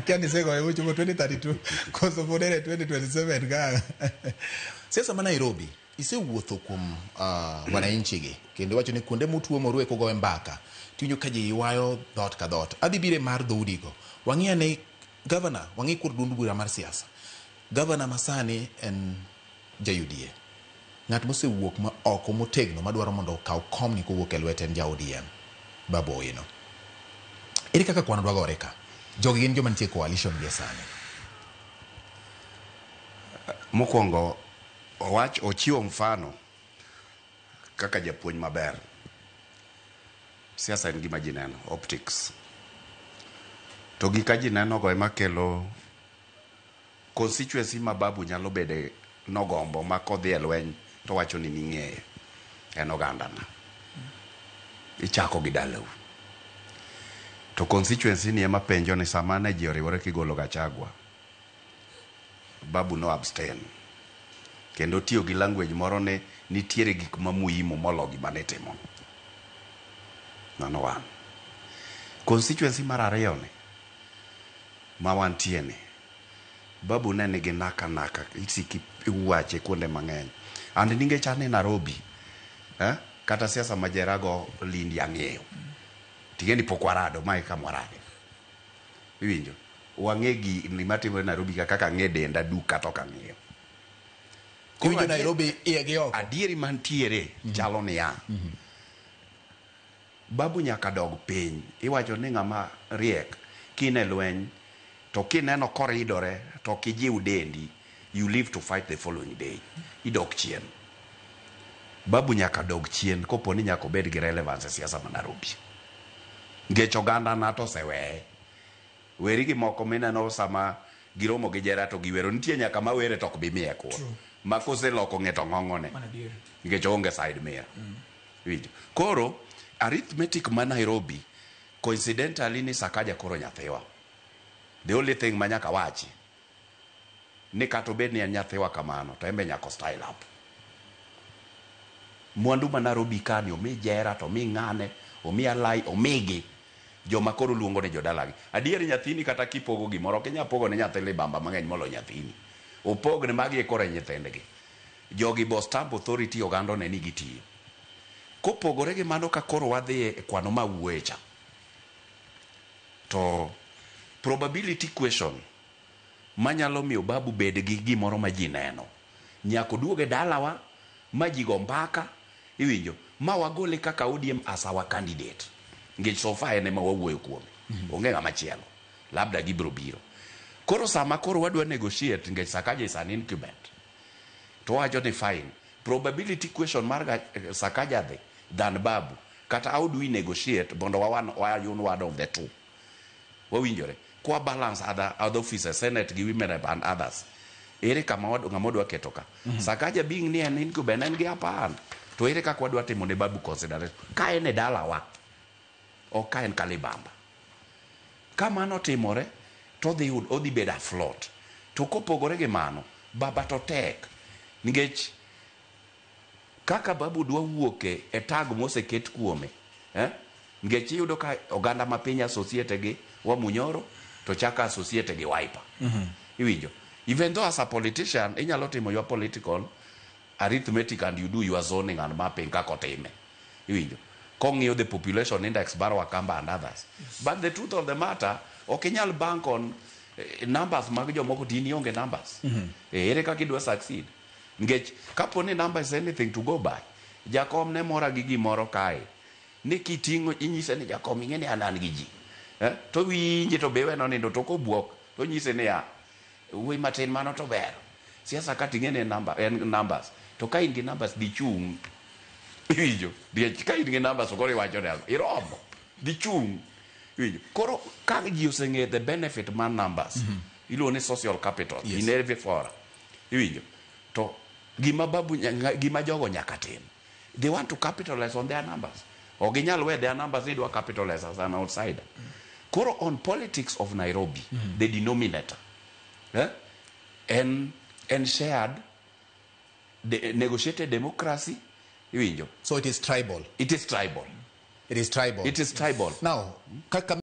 Akia ni isegoyo mochopo 2032 koso pod en e 2027 ka. Siasa ma Nairobi isewuotho kuom wananchi gi kendo iwacho ni kuonde mutuomorue kugoye mbaka tiwinjo ka ji ywayo dhoot ka dhoot. Adhi bire mar dhoudigo. Wang'i ane gavana, wang'i kor duond bura mar siasa. Gavana masani en ja UDA. Ng'at mosewuok ma oko motegno madwaro mondo okaw komni kowuok e lwete en ja ODM, Babu Owino. Ere kaka kwano dwa gore ka? Jogi gin joma nitie e coalition gi e sani. Mokwongo owach ochiwo mfano kaka japuonj maber. Siasa en gima ji neno, optics. To gika ji neno go ema kelo constituency ma Babu nyalo bede nogombo ma kodhi e lweny to wacho ni ning'eye en ogandana. Ichako gi dalau. To constituency ni ema penjo ni sama ne ji oriwore kigolo Gachagua, Babu no abstain. Kendo tiyo gi language moro ni nitiere gik ma muhimu molo gima ne timo. Mano one. Constituency mar ariyo ni ma wantie ni, Babu ne nigi naka naka isiki iwache kuonde mang'eny. And nikech an e Nairobi, kata siasa ma jerago Lindi ang'eyo. Ting'e ni pok warado, mae kama warade. Iwinjo? Wang'e gima timore Nairobi ka kaka ang'e denda duk kata ok ang'eyo. Iwinjo Nairobi iye gi oko. Adieri mantiere chalo niya. Babu nyaka dog piny. Iwacho ni ng'ama riek kine lweny to kineno koridore to ok ijiw dendi, you live to fight the following day. Idok chien. Babu nyaka dog chien kopo ni nyaka obed gi relevance e siasa ma Nairobi. Nikech oganda na to oseweye. Weri gi moko mineno sama giromo gi jera to giwero. Nitie nyaka mawere to ok bi miye kura. Ma koseloko ng'e to ng'ong'one. Nikech oonge side mirror. Iwinjo? Koro arithmetic ma Nairobi coincidentally ni Sakaja koro nyathiwa. The only thing ma nyaka wachi ni kata obed ni en nyathiwa kamano to en be nyaka o style up. Mwandu ma Nairobi ka ni omi jera to omi ng'ane, omi alai, omigi joma koro luongo ni jodalagi. Adier nyathini kata kipogo gimoro ok inyal pogo ne nyathi libamba mang'eny moloyo nyathini. Opogne magi e koro e nyithindgi. Jogi bo stamp authority oganda one ni gitiyo. Kopogore gi mano ka koro wadhi e kwano ma wuoye cha, to probability question manyalo miyo Babu bed gi gimoro ma ji neno, nyaka oduog e dalawa ma ji go mbaka, iwinjo, ma wagole kaka ODM as our candidate. Nikech so far en ema wawuoyo kuome. Onge ng'ama chielo. Labda gibiro biro. Koro sama koro wadwa negotiate, nikech Sakaja is an incumbent, to wawacho ni fine, probability question mar Sakaja dhi than Babu, kata how do we negotiate mondo wawan wayun one of the two. Wawinjore. Kwa balance other officers, Senate gi women rep and others. Ere kama ng'ama wadwa keto ka? Sakaja being ni en incumbent, en gi upper hand. To ere kaka wadwa timo ne Babu consideration? Ka en e dalawa, ok ka en Kalibamba. Ka mano timore, to odhi bedo afloat. To kopogore gi mano, baba to tek. Nikech kaka Babu dwa wuok e tag moseket kuome, Nikech iyudo ka oganda ma piny associate gi Wamunyoro to chako associate gi Wiper. Iwinjo? Even though as a politician inyalo timo your political arithmetic and you do your zoning and mapping kaka otime. Iwinjo? Kong'iyo the population index mar Wakamba and others. But the truth of the matter, ok inyal bank on numbers mag jomoko to in ionge numbers. Ere kaka idwa succeed? Nikech kapo ni number is anything to go by, jakom ne mora gi gimoro kae ni kiting'o inyise ni jakom ing'e ni an an gi ji. To winje to be iweno nindo to kobuok to onyise niya wuoyi matin mano to ber. Siasa ka ting'e ni en number, en numbers. To ka in gi numbers dhi chung'. Iwinjo? Nikech ka in gi numbers to koro iwacho ni ang'o? Iromo. Dhi chung'. Iwinjo? Koro ka ji oseng'eyo the benefit mar numbers, iluongo ni social capital in every fora. Iwinjo? To gima babu gima jogo nyaka tim, they want to capitalize on their numbers. Ok ginyal we their numbers ni idwa capitalize as an outsider. Koro on politics of Nairobi, the denominator, en shared negotiated democracy. Iwinjo? So it is tribal. It is tribal. It is tribal. It is tribal. Now, kaka